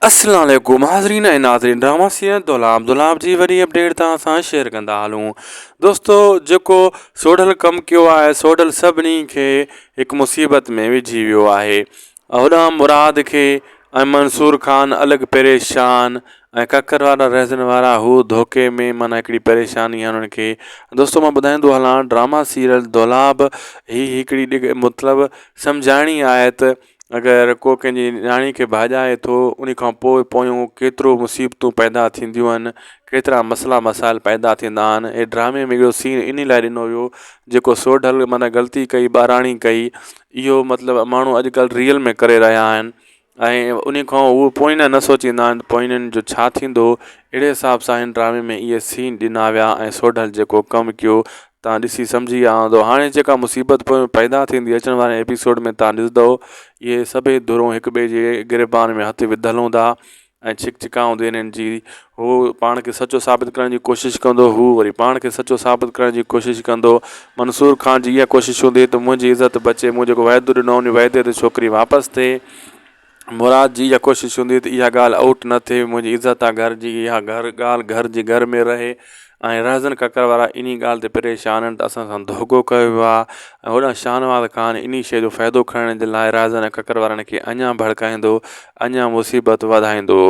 السلام عليڪم حاضرين ۽ ناظرين ڊراما سيريل دولاب دولاب جي وڏي اپڊيٽ توهان سان شيئر ڪندا هلون دوستو جيڪو سوڍل ڪم ڪيو آهي سوڍل سڀني کي هڪ مصيبت ۾ وجهي ويو آهي هوڏانهن مراد کي ۽ منصور خان الڳ پريشان ۽ ڪڪر وارا رهزن وارا هو ڌوڪي ۾ معنيٰ هڪڙي پريشاني آهي انهن کي دوستو مان ٻڌائيندو هلان ڊراما سيريل دولاب هي هڪڙي مطلب سمجهاڻي آهي ته اگر ڪو ڪنهن جي نياڻي کي ڀاڄائي ٿو ان کان پوء پويون ڪيترو مصيبتون پيدا ٿينديون آهن ڪيترا مسئلا مسائل پيدا ٿيندا آهن ۽ ڊرامي ۾ اهو سين ان لاءِ ڏنو ويو جيڪو سوڍل معنيٰ غلطي ڪئي ٻاراڻي ڪئي اهو مطلب ماڻهو اڄڪلهه ريئل ۾ ڪري رهيا آهن ۽ ان کان اهو پوئين نه سوچيندا آهن پوئين جو ڇا ٿيندو اهڙي حساب سان هن ڊرامي ۾ اهي سين ڏنا ويا ۽ سوڍل جيڪو ڪم ڪيو تان ڏسي سمجهي ويا هوندو هاڻي جيڪا مصيبت پويون پيدا ٿيندي اچڻ واري ايپيسوڊ ۾ تان ڏسندو اهي سڀئي ڌرون هڪ ٻئي جي گريبان ۾ هٿ وڌل هوندا ۽ ڇڪ ڇڪان هوندي هنن جي هو پاڻ کي سچو ثابت ڪرڻ جي ڪوشش ڪندو هو وري پاڻ کي سچو ثابت ڪرڻ جي ڪوشش ڪندو منصور خان جي اها ڪوشش هوندي ته منهنجي عزت بچي مون جيڪو وعدو ڏنو ان وعدي تي ڇوڪري واپس ٿئي مراد جي اها ڪوشش هوندي ته اها ڳالهه آئوٽ نه ٿئي منهنجي عزت آ گهر جي اها گهر ڳالهه گهر جي گهر ۾ رهي ۽ رهزن ڪڪر وارا انهي ڳالهه تي پريشان آهن ته اسان سان ڌوڪو ڪيو ويو آهي ۽ هوڏانهن شاهنواز خان انهي شيء جو فائدو کڻڻ جي لاء رهزن ۽ ڪڪر وارن کي اڃا ڀڙڪائيندو اڃا مصيبت وڌائيندو.